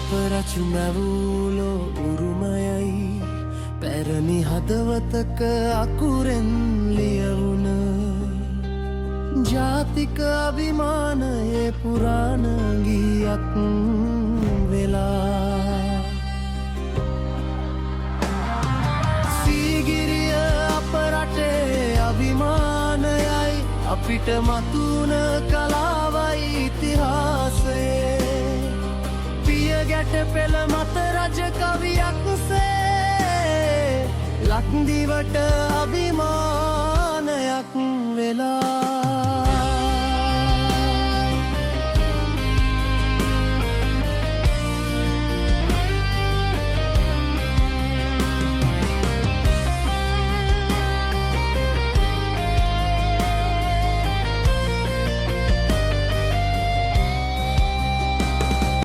අප රචු මැවූලෝ උරුමයයි, පැරණි හදවතක අකුරෙන් ලියවුණ ජාතික අභිමානයේ පුරාණ ගීයක් වෙලා. සීගිරිය අප රටේ අභිමානයයි, අපිට මතුන කලාවයි ඉතිහාසයේ. පිය ගැට පෙළ මත රජ කවියක් සේ ලක්දිවට අභිමානයක් වෙලා.